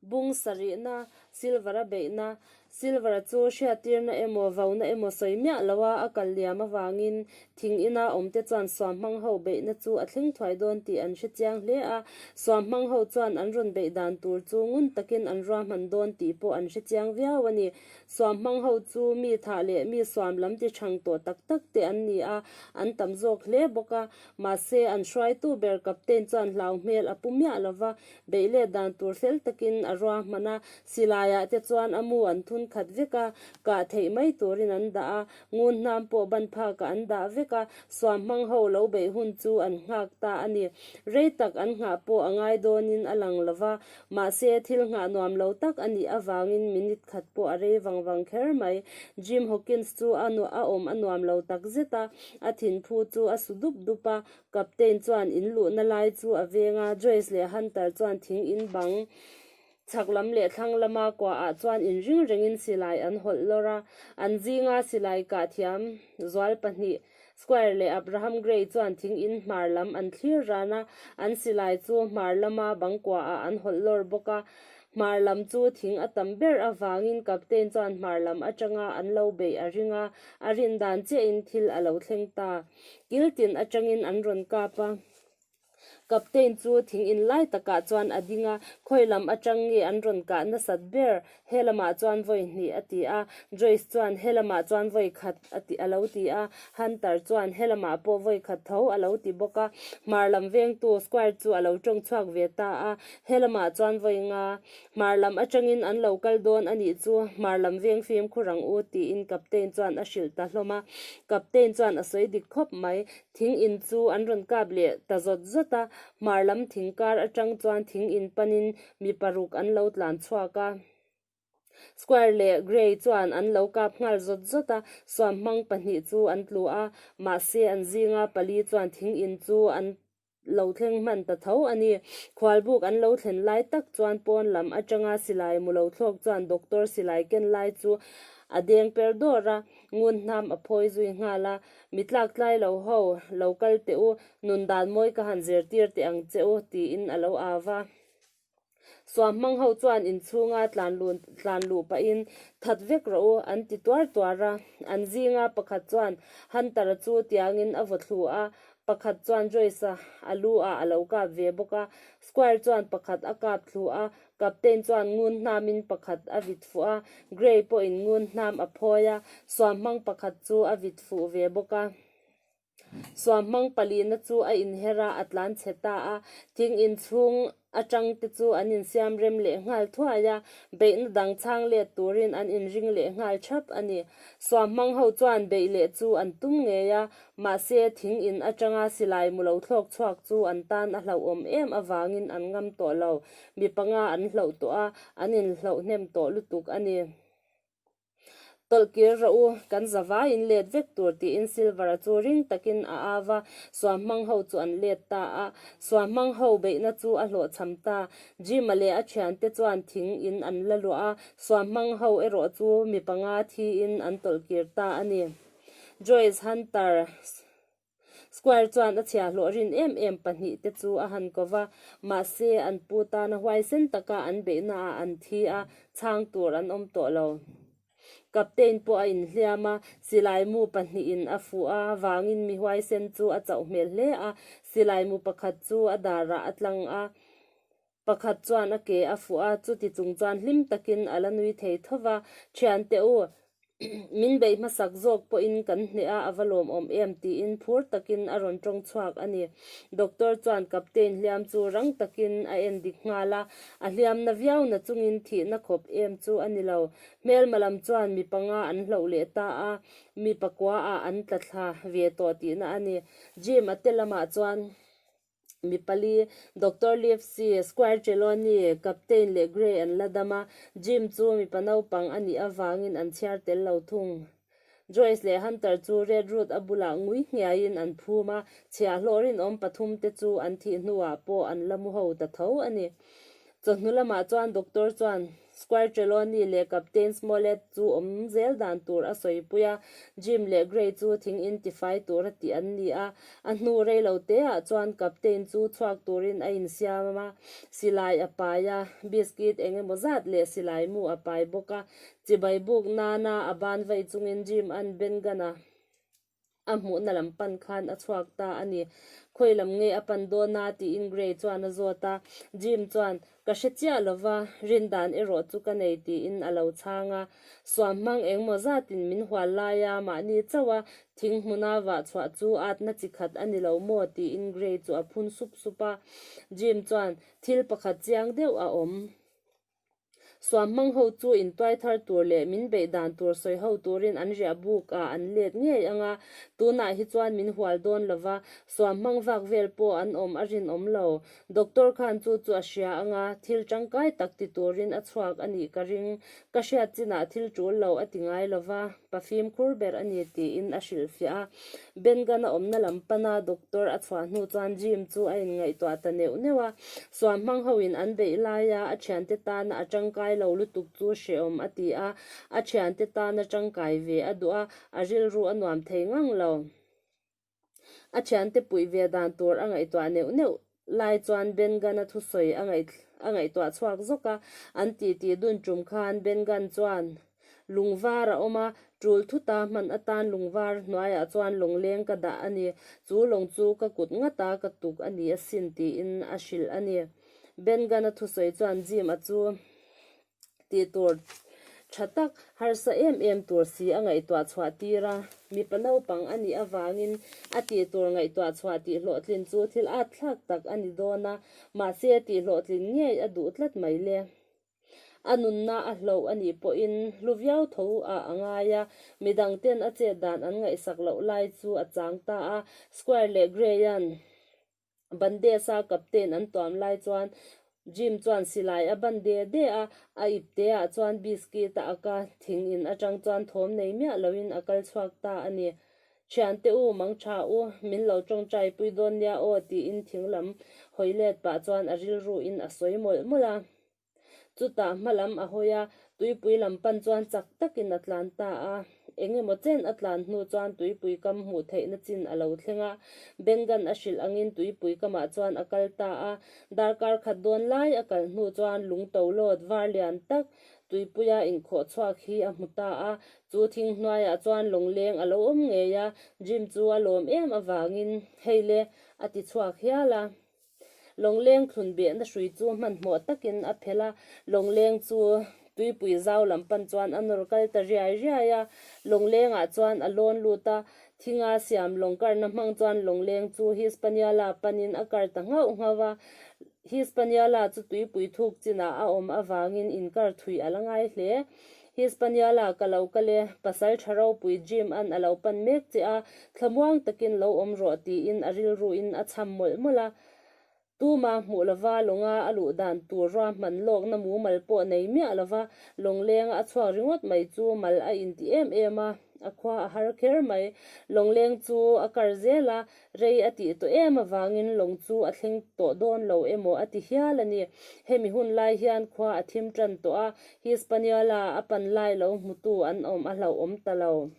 Bung sarihna, Silver-a beihna, Silver-a chu hriattirna emaw, vauna emaw sawi miah loa a kal liam avangin thing ina awmte chuan suamhmang ho beihna chu a thleng thuai dawn tih an hre chiang hle a. Suamhmang ho chuan an rawn beih dan tur chu ngun takin an ruahman dawn tih pawh an hre chiang viau a ni. Suamhmang ho chu mi thah leh mi suam lam ti chhang tawh tak tak te an ni a, an tam zawk hle bawk a. Mahse, an hruaitu ber Captain chuan hlau hmel a pu miah lo va, beih let dan tur fel takin a ruahman a, silaiah te chuan a mu an thun khat vek a, kah theih mai turin an dah a, ngun hnam pawh ban phakah an dah vek a, suamhmang ho lo beih hun chu an nghak ta a ni. Rei tak an nghah pawh a ngai dawnin a lang lo va, mahse thil nghah nuam lo tak a nih avangin minute khat pawh a rei vang vang kher mai. Jim Hawkins chu a a awm a nuam lo tak zet a, a thinphu chu a su dup dup a, Captain chuan in luhna lai chu a veng a, Joyce leh Hunter chuan thing in bang chhak lam leh thlang lama kuaah chuan in ring rengin silai an hawlh lawr a. An zinga silai kah thiam zual pahnih, Squire leh Abraham Gray chuan thing in hmar lam an thlir ran a, an silai chu hmar lama bang kuaah an hawlh lawr bawk a. Hmar lam chu thing a tam ber avangin Captain chuan hmar lam atanga an lo beih a ring a, a rin dan chiahin thil a lo thleng ta. Kil tin atangin an rawn kap a. Captain chu thing in lai takah chuan a ding a, khawi lam atang nge an rawn kah nasat ber? He lamah chuan vawi hnih a ti a. Joyce chuan he lamah chuan vawi khat a ti a lo ti a. Hunter chuan he lamah pawh vawi khat tho a lo ti bawk a. Hmar lam vengtu Squire chu a lo tawng chhuak ve ta a. He lamah chuan vawi nga. Hmar lam atangin an lo kal dawn a nih chu hmar lam veng fimkhur ang u tiin Captain chuan a hrilh ta hlawm a. Captain chuan a sawi dik khawp mai. Thing in chu an rawn kap leh ta zawt zawt a, hmar lam thing kar atang chuan thing in panin mi paruk an lo tlan chhuak a. Squire leh Gray chuan an lo kap nghal zawt zawt a, suamhmang pahnih chu an tlu a, mahse an zinga pali chuan thing in chu an lo thleng hman ta tho a ni. Khualbuk an lo thlen lai tak chuan pawn lam atanga silai mu lo thlawk chuan doctor silai ken lai chu a deng per dawr a, ngun hnam a phawi zui nghal a. Mi tlak tlai lo ho, lo kal teh u, nun dan mawi ka han zirtir teh ang che u, tiin a lo au va. Suamhmang ho chuan inchhunga tlan luh pahin that vek rawh u an ti tuar tuar a. An zinga pakhat chuan Hunter-a chu tiangin a vaw thlu a, pakhat chuan Joyce-a a lu ah a lo kap ve bawk a. Squire chuan pakhat a kap thlu a, Captain chuan ngun hnamin pakhat a vit fuh a, Gray pawhin ngun hnam a phawi a, suamhmang pakhat chu a vit fuh ve bawk a. Suamhmang palina chu a inher a, a tlan chhe ta a. Thing inchhung atang te chu an insiam rem leh nghal thuai a, beihna dang chhang let turin an inring leh nghal thap a ni. Suamhmang ho chuan beih leh chu an tum ngei a, mahse thing in atanga silai mu lo thlawk chhuak chu an tan a hlauhawm em avangin an ngam tawh lo. Mi panga an hlauh tawh a, an inhlauh hnem tawh lutuk a ni. Tawlh kir rawh u, kan za vaiin let vek tur tiin Silver-a chu ring takin a au a, suamhmang ho chu an let ta a. Suamhmang ho beihna chu a hlawhchham ta. Jim-a leh a thiante chuan thing in an la luah a, suamhmang ho erawh chu mi panga thiin an tawlh kir ta a ni. Joyce Hunter. Squire chuan a chhiahhlawh rin em em pahnih te chu a han ko va, mahse an pu tana huaisen taka an beihna ah an thi a, chhang tur an awm tawh lo. Captain pawh a inhliam a, silai mu pahnihin a fuh a, vangin mi huaisen chu a chauh hmel hle a, silai mu pakhat chu a darah a tlang a, pakhat chuan a ke a fuh a, chuti chung chuan hlim takin a la nui thei tho va, Thiante u, min beih hmasak zawk pawhin kan hneh a, a va lawmawm em tiin phur takin a rawn tawng chhuak a ni. Doctor chuan Captain hliam chu rang takin a en dik nghal a, a hliamna viau na chungin thihna khawp em chu a ni lo. Hmelma lam chuan mi panga an hloh leh ta a, mi pakua ah an tla thla ve tawh tihna a ni. Jim a te lamah chuan. Mi pali, Doctor Livesey, Squire Trelawney, Captain leh Gray an la dam a, Jim chu mipa naupang a nih avangin an chhiar tel lo thung. Joyce leh Hunter chu Red Root a bulah ngui hniaiin an phum a, chhiahhlawh rinawm pathum te chu an thih hnuah pawh an la mu ho ta tho a ni. Chawhnu lamah chuan Doctor chuan. Squire Trelawney leh Captain Smollett chu awm zel dan tur a sawipui a, Jim leh Gray chu thing in tifai tura tih an ni a. A hnu rei lo teah chuan Captain chu chhuak turin a insiam a, silai a pai a, biscuit eng emaw zat leh silai mu a pai bawk a. Chibai buk nana a ban vaih chungin Jim an Ben Gunn-a a hmuhna lam pan khan a chhuak ta a ni. Khawi lam nge a pan dawn a? tiin Gray chuan a zawt a. Jim chuan, Ka hre chiah lo va, rin dan erawh chu ka nei tiin a lo chhang a. Suam hmang engmaw zatin min hual lai a, mahni chauh a thing hmuna vah chhuah chu atna chi khat a ni lo maw? tiin Gray chu a phun sup sup a. Jim chuan, Thil pakhat chiang deuh a awm. Suam hmang ho chu intuai thar tur leh min beih dan tur sawi ho turin an riah buk ah an let ngei ang a, tunah hi chuan min hual dawn lo va, suam hmang vak vel pawh an awm a rinawm lo. Doctor khan chu chu a hria ang a, thil tangkai tak ti turin a chhuak a nih ka ring. Ka hriat chinah thil tul lo a ti ngai lo va, pa fimkhur ber a ni tiin a hrilhfiah a. Ben Gunn a awmna lam pana doctor a chhuah hnu chuan Jim chu a inngaihtuah ta neuh neuh a. Suam hmang hoin an beih laia a thiante tana a tangkai lo lutuk chu hrehawm a ti a, a thiante tana tangkai ve a duh a, a rilru a nuam thei ngang lo. A thiante puih ve dan tur a ngaihtuah neuh neuh lai chuan Ben Gunn-a thusawi a ngaihtuah chhuak zawk a, an titi dun tum khan Ben Gunn chuan lungvar a awm a, tul thuta hman atan lungvar hnuaiah chuan lawngleng ka dah a ni, chu lawng chu ka kut ngata ka tuk a ni asin tiin a hrilh a ni. Ben Gunn-a thusawi chuan Jim-a chu Tih tur tha tak, harsa em em tur si a ngaihtuah chhuah tir a, mipa naupang a nih avangin a tih tur ngaihtuah chhuah tih hlawhtlin chu thil at thlak tak a ni dawn a, mahse tih hlawhtlin ngei a duh tlat mai le. A nunna a hloh a nih pawhin hlu viau tho ah a ngai a, midang ten a chet dan an ngaihsak loh lai chu a chang ta a, Squire leh Grey-a'n Bandesa captain an tuam lai chuan Jim chuan silai a ban de de a, a ipte ah chuan biscuit a ak a, thing in atang chuan thawm nei miah loin a kal chhuak ta a ni. Thiante u, mang tha u, min lo tawngtai pui dawn nia aw tiin thing lam hawi let pah chuan a rilru in a sawi mawlh mawlh a. Chutah hma lam a hawi a, tuipui lam pan chuan chak takin a tlan ta a. Eng emaw chen a tlan hnu chuan tuipui kam hmuh theihna chin a lo thleng a. Ben Gunn a hrilh angin tuipui kamah chuan a kal ta a. Darkar khat dawn lai a kal hnu chuan lung to lawt var lian tak tuipuia inkhawh chhuak hi a hmu ta a. Chu thing hnuaiah chuan lawngleng a lo awm ngei a, Jim chu a lawm em avangin, Hei le, a ti chhuak hial a. Lawngleng thlun behna hrui chu hmanhmawh takin a phelh a, lawngleng chu tuipui zau lam pan chuan a nawr kal ta riai riai a. Lawnglengah chuan a lawn lut a, thinga siam lawng karna hmang chuan lawngleng chu Hispaniola panin a kar ta nghauh nghauh a. Hispaniola chu tuipui thuk chinah a awm avangin inkar thui a la ngai hle. Hispaniola ka lo kal e, pasal tha ropui Jim an a lo pan mek che a, thlamuang takin lo awm rawh tiin a rilruin a chham mawlh mawlh a. Tuma hmuh lova lawnga a luh dan tur ruahman lawkna mumal pawh nei miah lova lawnglenga a chhuak ringawt mai chu mal a inti em em a, a khua a har kher mai. Lawngleng chu a kar zel a, Rei a tih tawh em avangin lawng chu a thleng tawh dawn lo emaw a ti hial a ni. Hemi hun lai hian khua a thim tan tawh a, Hispaniola a pan lai lo hmutu an awm a hlauhawm ta lo.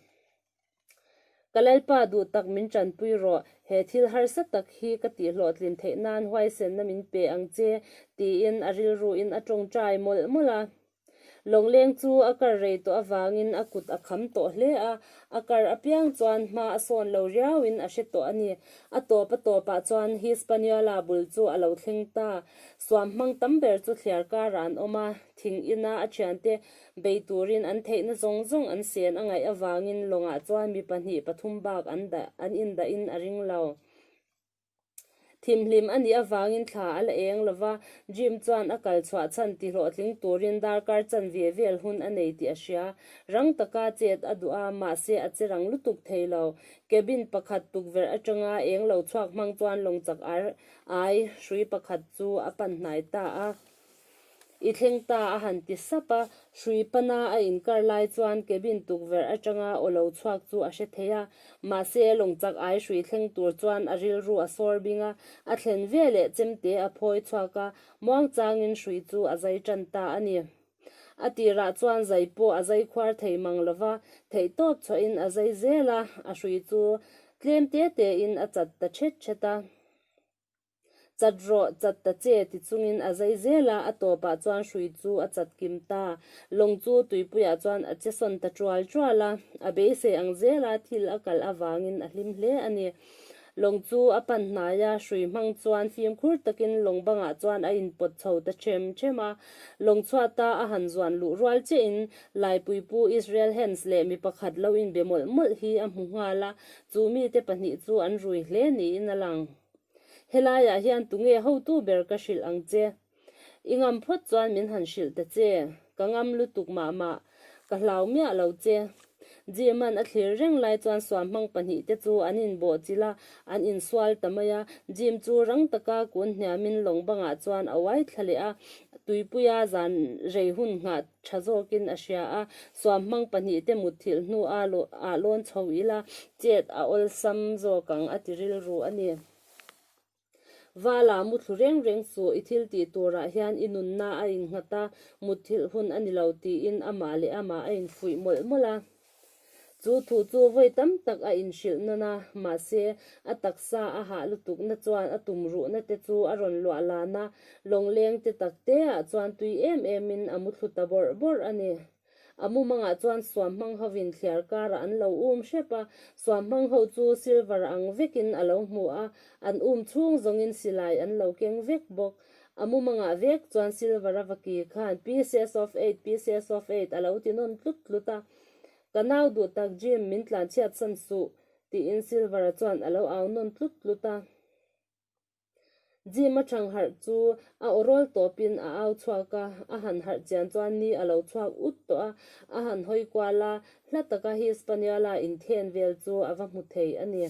Ka Lalpa duh tak min tanpui rawh, he thil harsa tak hi ka tihhlawhtlin theih nan huaisenna min pe ang che, tiin a rilruin a tawngtai mawlh mawlh a. Lawngleng chu a kar rei tawh avangin a kut a kham tawh hle a, a kar apiang chuan hma a sawn lo riauin a hre tawh a ni. A tawp a tawpah chuan Hispaniola bul chu a lo thleng ta. Suam hmang tam ber chu thliar karah an awm a, thing ina a thiante bei turin an theihna zawng zawng an sen a ngaih avangin lawngah chuan mi pahnih pathum bak an dah an indahin a ring lo. Thimhlim a nih avangin thla a la eng lo va, Jim chuan a kal chhuah chhan ti hlawhtling turin darkar chanve vel hun a nei tih a hria. Rang taka chet a duh a, mahse a che rang lutuk thei lo. Cabin pakhat tukverh atanga eng lo chhuak hmang chuan lawng chak ar ai hrui pakhat chu a pan hnai ta a. I thleng ta a han ti sap a, hrui pana a inkar lai chuan cabin tukverh atanga aw lo chhuak chu a hre thei a, mahse lawng chak ai hrui thleng tur chuan a rilru a sawr bing a, a thlen veleh chemte a phawi chhuak a, muangchangin hrui chu a zai tan ta a ni. A tirah chuan zai pawh a zai khuar thei mang lo va, theihtawp chhuahin a zai zel a, a hrui chu tlem te tein a chat ta thet thet a. Chat rawh, chat ta che ti chungin a zai zel a, a tawpah chuan hrui chu a chat kim ta. Lawng chu tuipuiah chuan a che sawn ta tual tual a, a beisei ang zela thil a kal avangin a hlim hle a ni. Lawng chu a pan hnai a, hrui hmang chuan fimkhur takin lawng bangah chuan a inpawt chho ta ṭhem ṭhem a. Lawng chhuata a han zuan luh rual chiahin Laipuipu Israel Hands leh mi pakhat lo inbe mawlh mawlh hi a hmu nghal a, chu mite pahnih chu an rui hle niin a lang. Helaiah hian tunge hotu ber ka hrilh ang che? I ngam phawt chuan min han hrilh ta che. Ka ngam lutuk mah mah. Ka hlau miah lo che. Jim-a'n a thlir reng lai chuan suamhmang pahnihte chu an inbawhchilh a, an insual ta mai a. Jim chu rang taka kun hniamin lawng bangah chuan a uai thla leh a, tuipuia zan rei hun nghah tha zawkin a hria a. Suamhmang pahnihte mutthilh hnu ah lawn chho ila chet a awlsam zawk ang a ti rilru a ni. Vala muthlu reng reng suh, i thil tih turah hian i nunna a innghat a, mutthilh hun a ni lo tiin amah leh amah a infuih mawlh mawlh a. Chu thu chu vawi tam tak a inhrilh nawn a, mahse, a taksa a hah lutukna chuan a tum ruhna te chu a rawn luah lan a, lawngleng te tak teah chuan tui em emin a muthlu ta bawrh bawrh a ni. A mumangah chuan suamhmang hovin thliar karah an lo um hrep a, suamhmang ho chu silver ang vekin a lo hmu a, an um chhung zawngin silai an lo keng vek bawk. A mumangah vek chuan silver a va ki khan pieces of eight, pieces of eight a lo ti nawn tlut tlut a. Ka nau duh tak Jim, min tlanchhiat san suh, tiin Silver-a chuan a lo au nawn tlut tlut a. Jim a chang harh chu a aw rawl tawpin a au chhuak a, a han harh chian chuan ni a lo chhuak ut tawh a, a han hawi kual a, hla taka Hispaniala inthen vel chu a va hmu thei a ni.